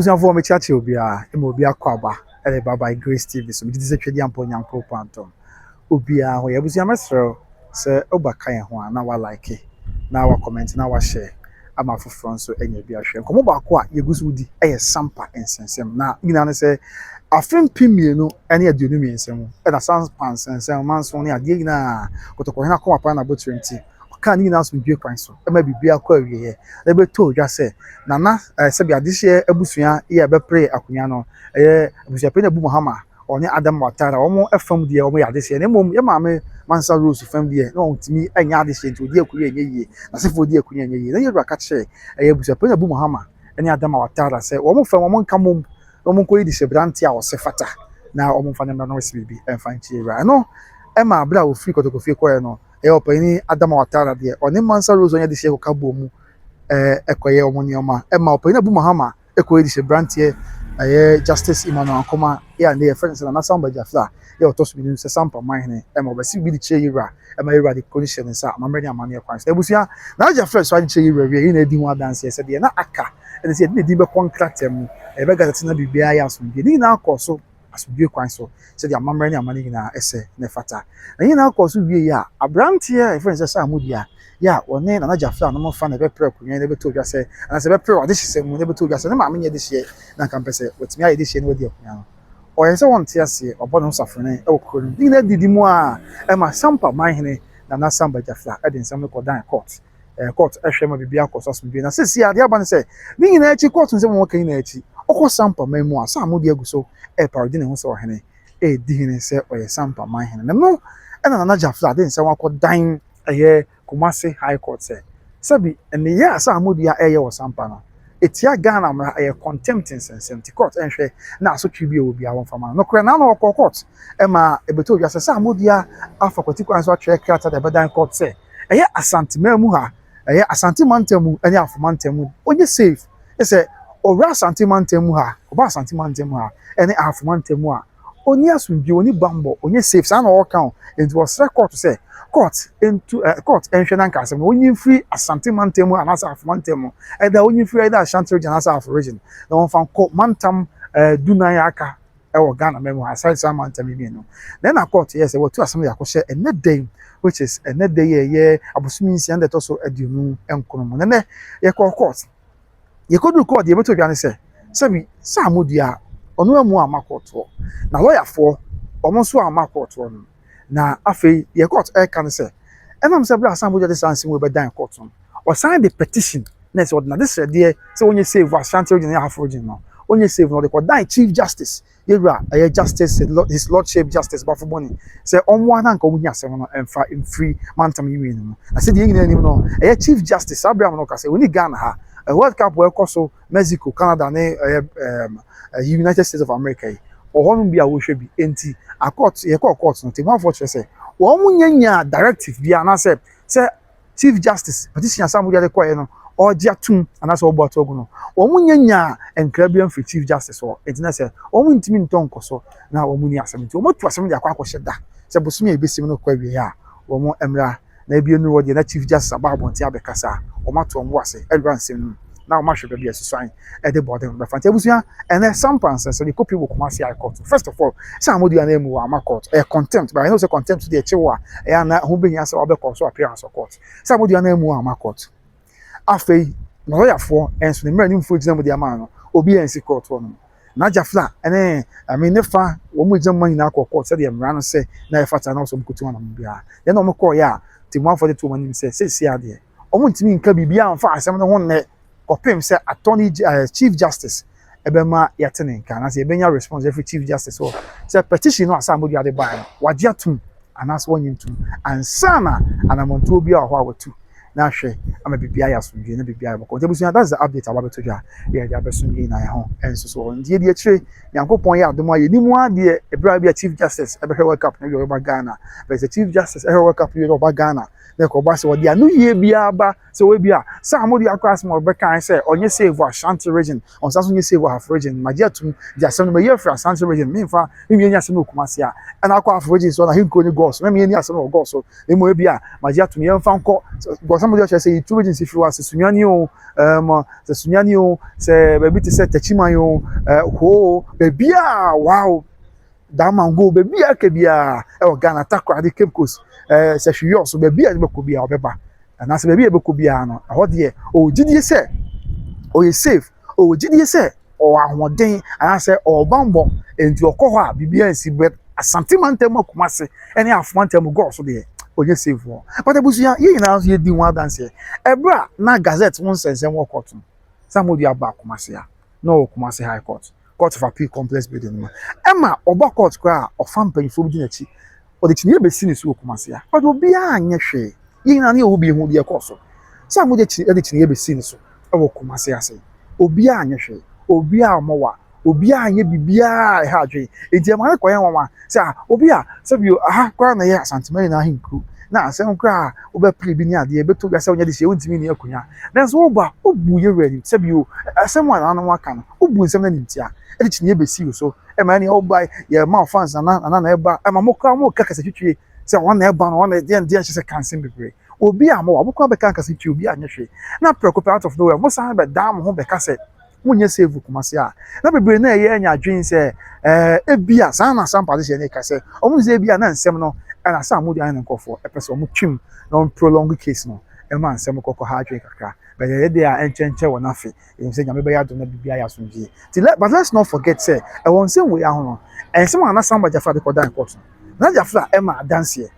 Abusuafoɔ, mekyerɛkyerɛ obiara ma obi akɔ aba ɛde ba by Grace TV so. Megye di sɛ Twɛdi Ampɔ Nyankopɔn antom obiara ho yɛ. Abusua, mɛsrɛ wo sɛ woba ka yɛn ho a, na wa like na wa comment na wa share ama afoforɔ nso anya bi ahwɛ. Nkɔmmɔ baako a yɛgu so di ɛyɛ Sampa nsɛnsɛm, na nyinaa ne sɛ afe 2023 mu ɛna Sampa nsɛnsɛm manso ne adeɛ nyinaa Kɔtɔkɔhene akɔma pa na abotire nti ɔkaa ne nyinaa asomdwe kwan so ɛma biribi akɔ awieɛ na ɛbɛtɔ odwa sɛ Nana sɛbi adehyeɛ abusua yi a ɛbɛpere akonnwa no, ɛyɛ abusuapanyin Abu Muhammad, ɔne Adam Watara, wɔn fam deɛ wɔn yɛ adehyeɛ, na mmom yɛ maame Mansa Rose fam deɛ na wɔn tumi nyɛ adehyeɛ, nti odi akonnwa nyɛ yie na sefoɔ di akonnwa nyɛ yie. Na yɛwura ka kyerɛ ɛyɛ abusuapanyin Abu Muhammad ne Adam Watara sɛ wɔn fam wɔn nka mom na wɔn nkɔ yi de hyɛ aberanteɛ a ɔsɛ fata na wɔn mfa ne mmra na wɔsi biribi mfa nkyerɛ wura. Ɛno ɛma abere a ofiri Kɔtɔkɔfie kɔɛ no, ɛyɛ ɔpanyin Adam Watara deɛ ɔne Mansa Rose ɔnyɛ adehyeɛ kɔka bɔ mu ɛkɔyɛ wɔn nneɛma, ɛma ɔpanyin Abu Muhammad ɛkɔyɛ de hyɛ aberanteɛ ɛyɛ Justice Emmanuel Ankoma yɛ a ne yɛfrɛ no sɛ Nana Samba Gyafla yɛ ɔtɔ so mmienu sɛ Sampa manhene, ɛma ɔbɛsi bi de kyerɛ yɛwura, ɛma yɛwura de kuro no hyɛ ne nsa amammerɛ ne amanneɛ kwan so. Abusua, Nana Gyafla so agye kyerɛ yɛwura wie yi na edi ho adanseɛ sɛ deɛ na aka ɛne sɛ yɛde ne din bɛkɔ nkrataa mu, ɛbɛga tete na biribiara yɛ asomdwe. Ne nyinaa kɔ so asomdwe kwan so sɛdeɛ amammerɛ ne amanneɛ nyinaa ɛsɛ ne fata, na nyinaa kɔ so wie yi a, aberanteɛ a yɛfrɛ no sɛ Saamudua yɛ a ɔne Nana Gyafla no fa na ɛbɛpere akonnwa na ɛbɛtɔ odwa sɛ anaasɛ ɛbɛpere ɔde hyehyɛ mu na ɛbɛtɔ odwa sɛ ne maame nyɛ dehyeɛ na nka mpɛ sɛ watumi ayɛ dehyeɛ na wadi akonnwa no, ɔyɛ sɛ wɔnte aseɛ, ɔbɔ ne ho safrene ɛwɔ kuro no mu. Ne nyinaa didi mu a, ɛma Sampa manhene Nana Samba Gyafla ɛde nsɛm no kɔdan court. Court ɛhwɛ ma biribi akɔ so asomdwe, na sisi adeɛ aba ne sɛ ne nyinaa akyi, court nsɛm a wɔka nyinaa akyi, ɔkɔ Sampa man mu a, Saamudi agu so ɛreparodi ne ho sɛ ɔhene ɛredi hene sɛ ɔyɛ Sampa manhene. Na no ɛna Nana Gyafla de nsɛm akɔdan ɛyɛ Kumasi High Court sɛ sɛbi nneyɛ a Saamudi a ɛyɛ wɔ Sampa no etia Ghana mmara, ɛyɛ contempt nsɛnsɛm, ti court ɛnhwɛ na asotwe bi a ɛwɔ biara wɔmfa ma no. Nokorɛ na ɔkɔ court ɛma ɛbɛtɔ odwa sɛ Saamudi a afa kwati kwan so atwerɛ krataa de ɛbɛdan court sɛ ɛyɛ Asanteman mu ha, ɛyɛ Asante mantam mu ɛne Afo mantam mu onye safe, ɛsɛ ɔwura Asante mantam mu ha, ɔba Asante mantam mu ha ɛne Afo mantam mu a, oni asomdwe, oni bambɔ, onye safe. Saa na ɔka o. Nti wɔsrɛ court sɛ court ntu court ɛnhwɛ na nka asɛm no onyi mfiri Asante mantam mu anaasɛ Afo mantam mu, ɛda onyi mfiri ɛda Ashanti Region anaasɛ Afo Region na wɔmfa nkɔ mantam 14 aka ɛwɔ Ghana mɛmu ha, asante saa mantam yi mmienu. Na ɛna court yɛ sɛ wɔtu asɛm de akɔhyɛ ɛnɛ da, which is ɛnɛ da yi a ɛyɛ abosomi 6 da ɛtɔ so 29 mu. Nɛnɛ yɛkɔ court, yɛkɔduru court deɛ, yɛbɛtɔ dwa ne sɛ sɛbi Saamudi a ɔno amu ama court hɔ na lɔyafoɔ ɔmo nso ama court hɔ no. Na afei yɛ court ɛreka ne sɛ ɛnam sɛ bere a Saamudi de saa nsɛm wɔ bɛdan court no, ɔsan de petition na sɛ ɔde n'adesrɛdeɛ sɛ wɔnyɛ safe wɔ Ashanti Region ne Ahafo Region no, ɔnyɛ safe, na ɔde kɔdan Chief Justice yɛwura ɛyɛ Justice, His Lordship Justice Baffoe-Bonnie, sɛ ɔmo ananka ɔmo nya asɛm no ɛmfa mfiri mantam yi mmienu mu. Na sɛdeɛ yɛn nyinaa anim no, ɛyɛ Chief Justice saa abiri no kasa wɔni Ghana ha, World Cup wɔ ɛkɔ so Mexico, Canada ne ɛyɛ ɛɛ United States of America yi, ɔhɔnom bi a wɔhwɛ bi. Nti akɔt yɛkɔɔ court no, tèmuafoɔ kyerɛ sɛ wɔn mo nya nya directive bi anaasɛ sɛ Chief Justice petition asan mo de kɔɛ no ɔgye atum anaasɛ ɔbɔ ato agu no, wɔn mo nya nya nkira bi amfiri Chief Justice hɔ. Nti na sɛ wɔn mo ntumi ntɔ nkɔ so na wɔn mo ni asɛm, nti wɔn atu asɛm de akɔ akɔhyɛ da sɛ bosomi a ebesim no kɔ awie a, wɔn mmra na ebi enu hɔ deɛ na Chief Justice aba abɔnten abɛkasa. Wɔn ato wɔn bo ase ɛwura nsɛm no mu na wɔn ahwɛ baabi a ɛsoso ɛde bɔɔden bɛfa. Nti abusua, ɛnɛ Sampa nsɛnsɛm de kopi wɔ Kumasi High Court. First of all, sɛ amodi anan mu wɔ ama court, ɛyɛ contempt, but I know sɛ contempt deɛ ɛkye wɔ a, ɛyɛ ana ho behia sɛ wabɛkɔ so appearance wɔ court. Sɛ amodi anan mu wɔ ama court, afei na lɔyafoɔ nso ne mmerɛ ne mfuo gyina mu de ama no, obi yɛn nsi court hɔ nom na Gyafla ɛne ɛmi ne fa wɔn mu gyina mu nyinaa kɔ court sɛdeɛ mmara no sɛ na ɛfata na ɔsɔ wɔn koto anam biara. Yɛn na wɔn kɔɔ yɛ a, tèmuafoɔ de to wɔn anim sɛ sɛsi adeɛ wɔn ntumi nka biribiara nfa asɛm no ho nnɛ kɔpem sɛ attorney Chief Justice ɛbɛma yɛate ne nka anaasɛ yɛbɛnya response ɛfiri Chief Justice hɔ sɛ petition no asa amodi ade baa no wagye atum anaasɛ wɔnyɛ ntum ansa na anammɔntuo bi a wɔ hɔ a watu na ahwɛ ama biribiara yɛ asomdwe na biribiara yɛ bɔkɔ. Nti abusua, that's the update a wabɛto dwa yɛde abɛsom yɛ nyinaa ho ɛnso so wɔ. Nti yɛdi akyire, Nyankopɔn yɛ adom a, yɛnim adeɛ ɛberɛ a bi a Chief Justice ɛbɛhwɛ World Cup na bi ɔbɛba Ghana bɛsɛ Chief Justice ɛhwɛ World Cup bi ɔba Ghana na ɛkɔba sɛ ɔde ano yie biara ba sɛ wɔyɛ bi a sɛ amodi akɔ asɛm a ɔbɛka sɛ ɔnyɛ safe wɔ Ashanti Region, ɔnsa so nyɛ safe wɔ Ahafo Region, magye atum de asɛm no mayi afiri Ashanti Region, memfa memie ni asɛm no wɔ Kumasi a ɛna akɔ Ahafo Region so na ahenkuro ne Goaso, memie ni asɛm no wɔ Goaso, na mmom ebi a magye atum yɛmfa nkɔ gɔsɛ. Asamoah kyerɛ sɛ yɛtu regions firi hɔ a, sɛ Sunyani o, sɛ Sunyani o, sɛ baabi te sɛ Techiman o, hoo, baabi a wow, Damango, baabi a aka biara ɛwɔ Ghana, Takoradi, Cape Coast, sɛ hwiyɔ so, baabi a ɛbɛkɔ biara ɔbɛba, anaasɛ baabi a ɛbɛkɔ biara no, ɛhɔ deɛ ɔwɔ gyidie sɛ ɔyɛ safe, ɔwɔ gyidie sɛ ɔwɔ ahoɔden anaasɛ ɔwɔ bambɔ, nti ɔkɔ hɔ a biribiara nsi. Bɛ Asante mantam, Kumase ɛne Afo mantam gɔɔ so deɛ, ɔnyɛ safe wɔ. But abusua, yɛn nyinaa nso yɛdi ho adanseɛ. Ɛberɛ a na gazette ho nsɛnsɛm wɔ court no, Samuel aba Kumase a na ɔwɔ Kumase High Court, Court of Appeal complex building no mu, ɛma ɔba court koraa a, ɔfa mpanyinfoɔ bi di n'akyi, ɔde kyiniiɛ bɛsi ne so wɔ Kumase a, ɔde obiara anyɛ hwee. Yɛn nyinaa ne yɛwɔ bi ehu deɛ ɛkɔɔ so. Samuel de kyiniiɛ bɛsi ne so ɛwɔ Kumase ase, obiara anyɛ hwee, obiara mmɔ wa, obiara anyɛ biribiara a ɛha adwene. Eti ɛma ne kɔyɛ nwanwa sɛ a obi a sɛbi aha koraa na ɛyɛ Asantema nyinaa ahenkuro na asɛm koraa a wobɛpere bi ne adeɛ bɛtɔ dwa sɛ wonyɛ de hyɛ wontumi nni akonnwa, nanso woba wobu yɛwura anim, sɛbi o, asɛm a nananom aka no, wobu nsɛm no animtia, ɛde kyiniiɛ bɛsi wo so, ɛma ɛne woba yɛma wo fans, nana nana na ɛba, ɛma mo koraa mo ka kasa twitwie sɛ wɔn na ɛba no, wɔn na deɛ deɛ hyɛ sɛ ka nsɛm bebree. Obi a mo wa mo koraa bɛka kasa twitwie, obi anyɛ hwee, na prɛko pɛ, out of nowhere, mo san bɛdan mo ho bɛka sɛ wonyɛ safe Kumase a, na bebree na ɛyɛ anya adwene sɛ ebia saa na Sampa de hyɛ ne ka sɛ ɔmo sɛ ebia na nsɛm no ɛna saa mo de ayɛ ne nkɔfoɔ ɛpɛ sɛ ɔmo twim na ɔmo prolong case no, ɛma nsɛm kɔkɔ ha adwene kakra. Bɛyɛ yɛ deɛ a ɛnkyɛnkyɛn wɔ n'afe ɛyɛ sɛ Nyame bɛyɛ adom na biribi ayɛ asomdwie ti let. But let's not forget sɛ ɛwɔ nsɛm wei ahono nsɛm a na Samba Jafra de kɔdan court no, na Jafra ɛma adanseɛ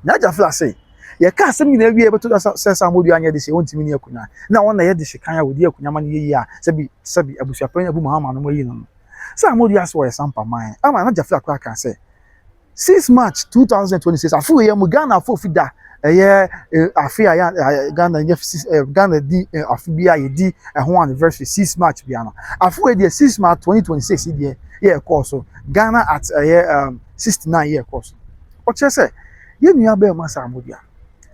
na Jafra sɛ yɛka asɛm nyinaa wie, bɛto sɛ Samuel anyɛ de hyɛ wɔntumi ni akonnwa na wɔn na yɛ de hyɛ kan a wɔdi akonnwa ma no yɛ yie a, sɛbi sɛbi, abusuapanyin Abu Mahama no mo ayi no Samuel ase wɔyɛ Sampa man ama na Jafra koraa ka sɛ 6 March 2026, afe wei mu Ghana afo fi da ɛyɛ afe a yɛ Ghana nyɛ six Ghana di afe bi a yɛdi ɛho anniversary 6 March bia no, afe wei deɛ, 6 March 2026 deɛ yɛ ɛkɔɔ so Ghana at ɛyɛ 69 yɛ ɛkɔɔ so. Ɔkyerɛ sɛ yɛn nua bɛrɛ ma Samuel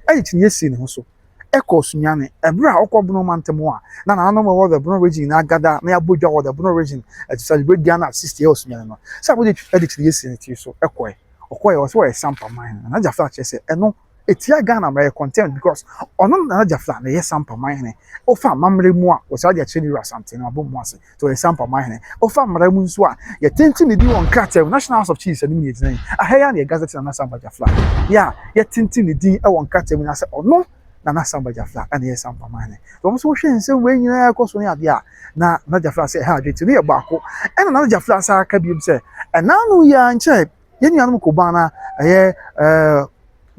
ɛyɛ kyiniiɛ si ne ho so ɛkɔ Sunyane ɛberɛ a ɔkɔ Bono mantam a na nananom ɛwɔ the Bono Region na agada na yɛabɔ dwa wɔ the Bono Region to celebrate Ghana at 60 ɛwɔ Sunyane no, sɛ abɔde ɛde kyiniiɛ si ne tiri so ɛkɔɛ, ɔkɔɛ ɔsɛ wɔyɛ Sampa man no. Nana Jafra kyerɛ sɛ ɛno etia Ghana mmerɛ, yɛ contempt, because ɔno Nana Jafra na ɛyɛ Sampa man hene. Ɔfa amammerɛ mu a, wɔsaa de akyerɛ ne wura Asante na wabɔ mu ase nti ɔyɛ Sampa man hene. Ɔfa mmara mu nso a, yɛtenten ne din wɔ nkrataa mu, National House of Chiefs anim ne yɛgyina yi ahɛ yi a na yɛ gazette Nana Samba Jafra yɛ a yɛtenten ne din wɔ nkrataa mu na sɛ ɔno Nana Samba Jafra ɛna yɛ Sampa man hene. Wɔn nso wɔhwɛ nsɛm wei nyinaa kɔ so ne adeɛ a na Nana Jafra sɛ ɛha adwene ti ne yɛ baako. Ɛna Nana Jafra sa aka biom sɛ ɛnan no yɛ ankyɛ yɛn nuanom Koban na ɛyɛ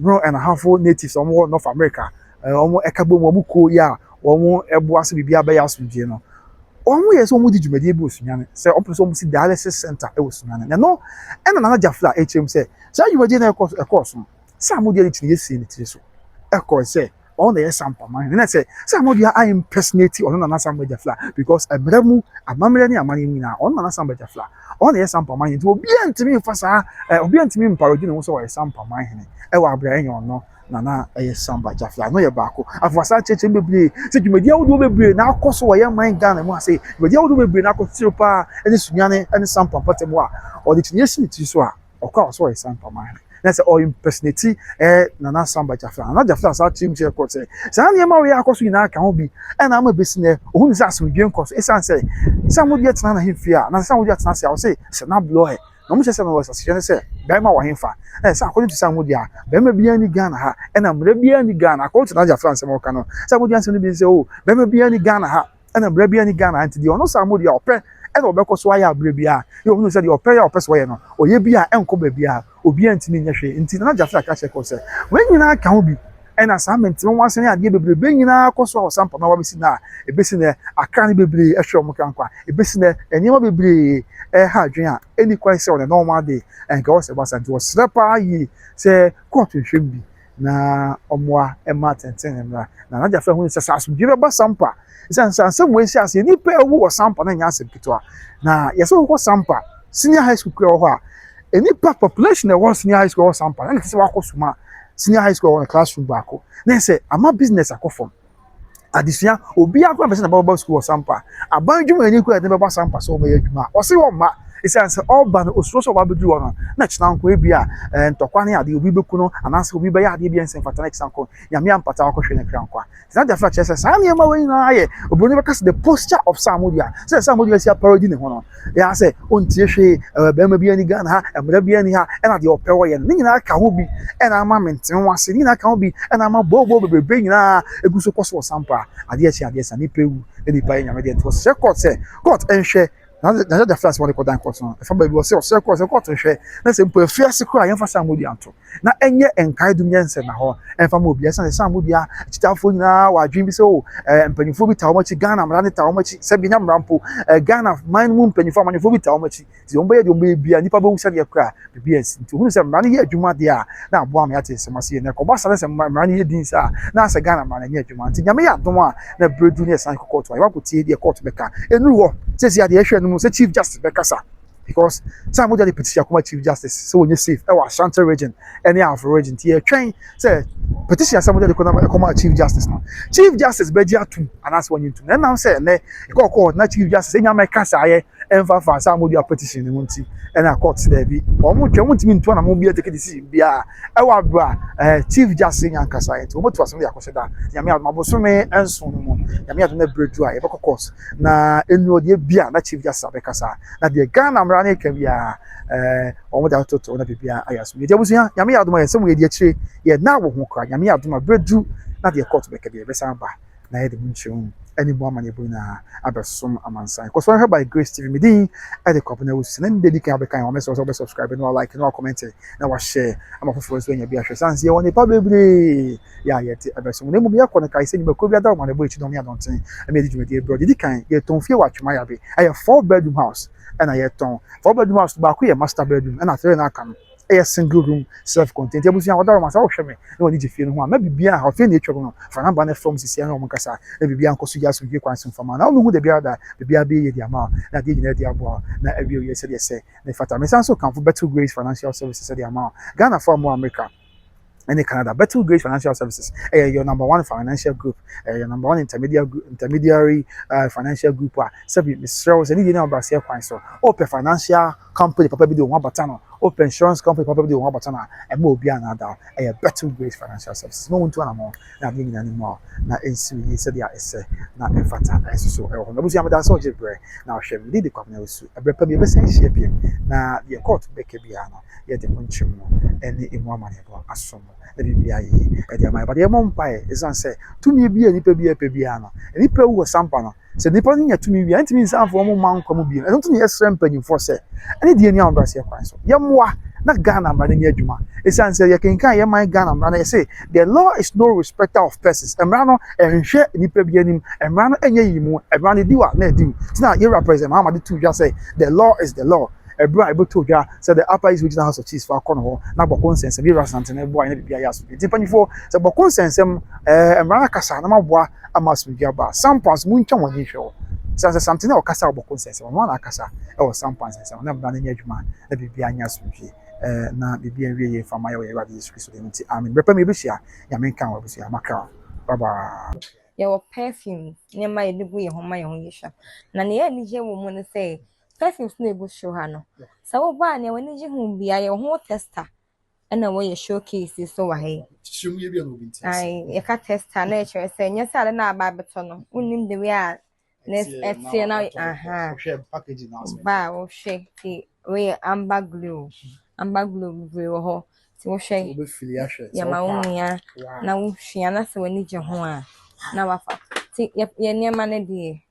Brong and Ahafo natives a wɔwɔ North America, wɔn ɛka bom, wɔn kuo yi a wɔn ɛboa sɛ biribi abɛyɛ asomdwie no, wɔn yɛ sɛ wɔn di dwumadie bi wɔ Sunyane sɛ wɔn pɛ sɛ wɔn si dialysis center ɛwɔ Sunyane. Na no ɛna Nana Jafra ɛkyerɛ mu sɛ saa dwumadie no ɛkɔ so sɛ amodua de kyerɛ yɛsie ne tiri so ɛkɔ sɛ ɔno na ɛyɛ Sampa man na sɛ amodua a impersonate ɔno Nana Samba Jafra, because mmerɛ mu amammerɛ ne amanneɛ mu nyinaa, ɔno Nana Samba Jafra, ɔno na ɛyɛ Sampa man. Nti obiara ntumi nfa saa obiara ntumi mparodi ne ho sɛ ɔyɛ Sampa man hene ɛwɔ abere ɛnyɛ ɔno Nana ɛyɛ Samba Jafra no. Yɛ baako afɔ asa kyerɛkyerɛ bebree sɛ dwumadie ahodoɔ bebree na akɔ so wɔ yɛn man Ghana mu ase, dwumadie ahodoɔ bebree na akɔ tiri paa ɛne Sunyane ɛne Sampa mpɔtam a ɔde kyiniiɛ si ne tiri so a ɔkɔ a ɔsɛ ɔyɛ Sampa man hene na sɛ ɔyɛ impersonate Nana Samba Jafra. Nana Jafra saa kyerɛ mu kyerɛ kɔ sɛ saa nneɛma wei akɔ so nyinaa ka ho bi ɛna ama besi nɛ ohun sɛ asomdwe nkɔ so, esan sɛ sɛ amodua tena n'ahemfie a na sɛ amodua tena ase a, ɔsɛ sɛ n'ablɔ ɛ na ɔmo kyerɛ sɛ no wɔ sɛ ne sɛ bɛrima wɔ hemfa ɛna sɛ according to sɛ amodua bɛrima biara ni Ghana ha, ɛna mmerɛ biara ni Ghana. According to Nana Jafra nsɛm a ɔka no, sɛ amodua nsɛm no bi sɛ o bɛrima biara ni Ghana ha, ɛna mmerɛ biara ni Ghana ha, nti deɛ ɔno sɛ amodua ɔpɛ ɛna ɔbɛkɔ so ayɛ abere biara yɛ ɔhunu sɛ deɛ ɔpɛ yɛ ɔpɛ sɛ ɔyɛ no, ɔyɛ bi a ɛnkɔ baabi a obiara ntumi nyɛ hwee. Nti Nana Jafra ka kyerɛ kɔ sɛ wɔn nyinaa ka ho bi ɛna saa mɛntɛm wɔn asɛn adeɛ bebrebe nyinaa kɔ so a ɔsan pama wabɛsi na ebesi nɛ akra no bebree ɛhwɛ wɔn krankwa, ebesi nɛ nneɛma bebree ɛha adwene a ɛni kwan sɛ ɔne normal day ɛnka wɔ sɛ basa. Nti wɔsrɛ paa yie sɛ kɔɔto nhwɛm bi na ɔmoa ɛma tɛntɛn ne mmra. Na Nana Jafra hu sɛ sɛ asomdwe bɛba Sampa, sɛ nsɛm wɔ esi ase, nipa ewu wɔ Sampa na nyɛ asɛm ketewa. Na yɛsɛ wɔkɔ Sampa Senior High School kura wɔ hɔ a, nipa population ɛwɔ senior high school ɛwɔ Sampa ɛna te sɛ wakɔ suma Senior High School ɛwɔ no classroom baako na sɛ ama business akɔ fam, adesua obiara kora mpɛ sɛ na bɛba school wɔ Sampa. Aban dwumayɛni kora yɛde bɛba Sampa sɛ wɔbɛyɛ adwuma a, ɔse wɔn mma. Esiane sɛ ɔreba no, osuro sɛ ɔba abɛduru hɔ no, na kyena nko ebia ntɔkwa ne adeɛ, obi bɛku no, anaasɛ obi bɛyɛ adeɛ bi a ɛnsɛ mfata na kyena nko Nyame ampata wakɔhwɛ ne kra nkwa. Nti na Jafra kyerɛ sɛ saa nneɛma wei nyinaa yɛ, oburoni bɛka sɛ the posture of Samudia, sɛ Samudia si aparodi ne ho no, yɛ sɛ ɔntie hwee, bɛrima bi ani Ghana ha, mmara bi ani ha, ɛna deɛ ɔpɛ wɔyɛ no, ne nyinaa ka ho bi ɛna ama mente ho ase, ne nyinaa ka ho bi ɛna ama booboo bebrebe nyinaa egu so kɔ so wɔ Sampa. Adeɛ kye adeɛ sa, nipa ewu, na nipa yɛ Nyame deɛ. Nti wɔsrɛ court sɛ court nhwɛ na Jafra sɛ wɔde kɔdan court no, ɛfa baabi wɔsɛ ɔsrɛ court sɛ court nhwɛ na sɛ mpo afiase koraa yɛmfa Samudia nto na ɛnyɛ nkae dum nyɛ nsɛm na hɔ ɛmfa ma obi. Ɛsan sɛ Samudia akyitaafoɔ nyinaa wɔ adwene bi sɛ o mpanyinfoɔ bi ta wɔn akyi, Ghana mmara ne ta wɔn akyi, sɛbi nya mmara mpo Ghana man mu mpanyinfoɔ amanyɔfoɔ bi ta wɔn akyi, nti wɔn bɛyɛ deɛ wɔn bɛyɛ bia nipa bɛwu sɛdeɛ kora biribi asi. Nti ohun sɛ mmara no yɛ adwuma deɛ a, na aboa ama yɛate nsɛm ase yɛ na ɛkɔba sa ne sɛ mmara no yɛ din saa na asɛ Ghana mmara no nyɛ adwuma. Nti Nyame yɛ adom a na berɛ du ne yɛsan kɔ court a, yɛbɛkɔ tie deɛ court bɛka. Ɛnuru hɔ sɛsi adeɛ ɛhwɛ no mu sɛ Chief Justice bɛkasa, because Samudia de petition akɔma Chief Justice sɛ wɔnyɛ safe ɛwɔ Ashanti Region ɛne Ahafo Region. Nti yɛtwɛn sɛ petition a Samudia de kɔma Chief Justice no, Chief Justice bɛgye atum anaasɛ wɔnye ntum. Na ɛnam sɛ ɛnɛ ɛkɔɔ court na Chief Justice ɛnya mɛka saa yɛ ɛmfa fa Samudia petition no mu nti, ɛna court sɛ daabi, wɔn twɛn, wɔn ntumi ntu anamɔ bi atake decision biara ɛwɔ abira Chief Justice nya nkasa yɛ. Nti wɔn tu asɛm de akɔhyɛ da. Nyame adom, abosome 7 no mu, Nyame adom na ebere du a yɛbɛkɔ court na enu deɛ bia na Chief Justice abɛkasa na deɛ Ghana mmara ne ka biara wɔn de atoto na biribiara ayɛ aso. Yɛgye abusua, Nyame yɛ adom a yɛsɛm yɛ di akyire yɛ na wɔ ho kora. Nyame yɛ adom a berɛ du na deɛ court bɛka deɛ yɛbɛsan ba na yɛde mu nkyerɛmu ɛne mu amanneɛbɔ nyinaa abɛsom amansan. Kɔ so hwɛ By Grace TV. Me din ɛde Kwabena Wusu. Na ne di kan abɛka wɔn mɛsɛ sɛ wɔbɛ subscribe na like na comment na wahyɛ ama foforɔ nso anya bi ahwɛ san sɛ yɛwɔ nipa bebree yɛ a yɛte ɛbɛsom. Na mmom yɛkɔ no, kae sɛ nnwumakuo bi ada wɔn anebɔ akyi dɔm ne adɔnten ɛma yɛde dwumadie brɛ. Deɛ di kan, yɛtɔn fie wɔ Atwema, ɛyɛ four bedroom house, ɛna yɛtɔn four bedroom house, baako yɛ master bedroom ɛna three na aka no ɛyɛ single room self contained. Nti abusua, wɔda wɔn asa wɔhwɛ me na wɔde gye fie no ho a mɛ biribiara a ɔfie na etwa mu no, fa number no fam sisi ɛna wɔn kasa na biribiara nkɔ so yɛ asomdwe kwan so mfama na wɔn hu dabiara da biribiara bɛyɛ yɛ di ama wo na adeɛ nyinaa di aboa na awie oyɛ sɛdeɛ sɛ na ɛfata. Mesan so kamfo Better Grace Financial Services sɛdeɛ ama wo Ghana fo a mo America ɛne Canada. Better Grace Financial Services ɛyɛ your number one financial group, ɛyɛ your number one intermediary financial group a sɛbi mesrɛ wo sɛ ne yie ne ɔbraseɛ kwan so. Ɔpɛ financial company papa bi de wɔn abata no, ɔpɛ insurance company papa bi de wɔn abata no a, ɛma obi anaada, ɛyɛ Better Grace Financial Services. Mo ntu anamɔ na adeɛ nyinaa ne mu a na ɛnsi yie sɛdeɛ ɛsɛ na ɛfata ɛnso so ɛwɔ hɔ. Na abusua, meda sɛ ɔgye brɛ na ɔhwɛ me didi Kwamina Osu. Ɛbrɛ pa bi yɛbɛsan ahyia bio na deɛ court bɛka biara no, yɛde mo nkyɛn mu ɛne emu amanneɛbɔ asom na biribiara yie ɛde ama yɛ. But yɛmmɔ mpaeɛ, ɛsiane sɛ tumi bi a nipa bi ɛpɛ biara no, nipa wu wɔ Sampa no, sɛ nipa no nya tumi wie a, ntumi nsanfo wɔn mma nkwa mu bio. Ɛno nti na yɛsrɛ mpanyinfoɔ sɛ ɛne deɛ ni ahobrɛaseɛ kwan so yɛmmoa na Ghana mmara no nyɛ adwuma, ɛsiane sɛ yɛkenkan yɛn man Ghana mmara no, yɛsɛ the law is no respecter of persons. Mmara no ɛnhwɛ nipa bi anim, mmara no ɛnyɛ yi mu, mmara no di wa na ɛdi nti na yɛwura President Mahama de to dwa sɛ the law is the law. Ɛberɛ a ɛbɛtɔ dwa sɛ the Upper East Regional House of Chiefs fa akɔ no hɔ na Bawku nsɛnsɛm, yɛwura Asantene boa na biribi ayɛ asomdwe. Nti mpanyinfoɔ, sɛ Bawku nsɛnsɛm mmara no kasa na maboa ama asomdwe aba Sampa nso, muntwa wɔn ani hwɛ hɔ sɛ Santene a ɔkasa wɔ Bawku nsɛnsɛm, ɔno ana akasa ɛwɔ Sampa nsɛnsɛm na mmara no nyɛ adwuma na biribi anyɛ asomdwe na biribi anwie yie fama yɛ wɔ Yɛwurade Yesu Kristo din nti, amen. Bɛpɛ mi yɛbɛhyia. Nyame nka wɔ abusua makra, bye bye. Yɛwɔ perfume, nneɛma a yɛde gu yɛn ho ma yɛn ho yɛ hwam. Na nea ɛyɛ anigye wɔ mu ne sɛ perfumes na egu soro ha no, sɛ woba a, nea w'ani gye ho biara, yɛwɔ ho tester ɛna wɔyɛ showcase so wɔ ha yi. Ae, yɛka tester na ɛkyerɛ sɛ nyɛ sɛ ade na aba abɛtɔ no, wonnim the way a ne ɛteɛ na aha ba a wohwɛ. Nti wei yɛ amber glow, amber glow bebree wɔ hɔ. Nti wohwɛ, yɛma wo nua na wohwia na sɛ w'ani gye ho a na wafa. Nti yɛ nneɛma no deɛ.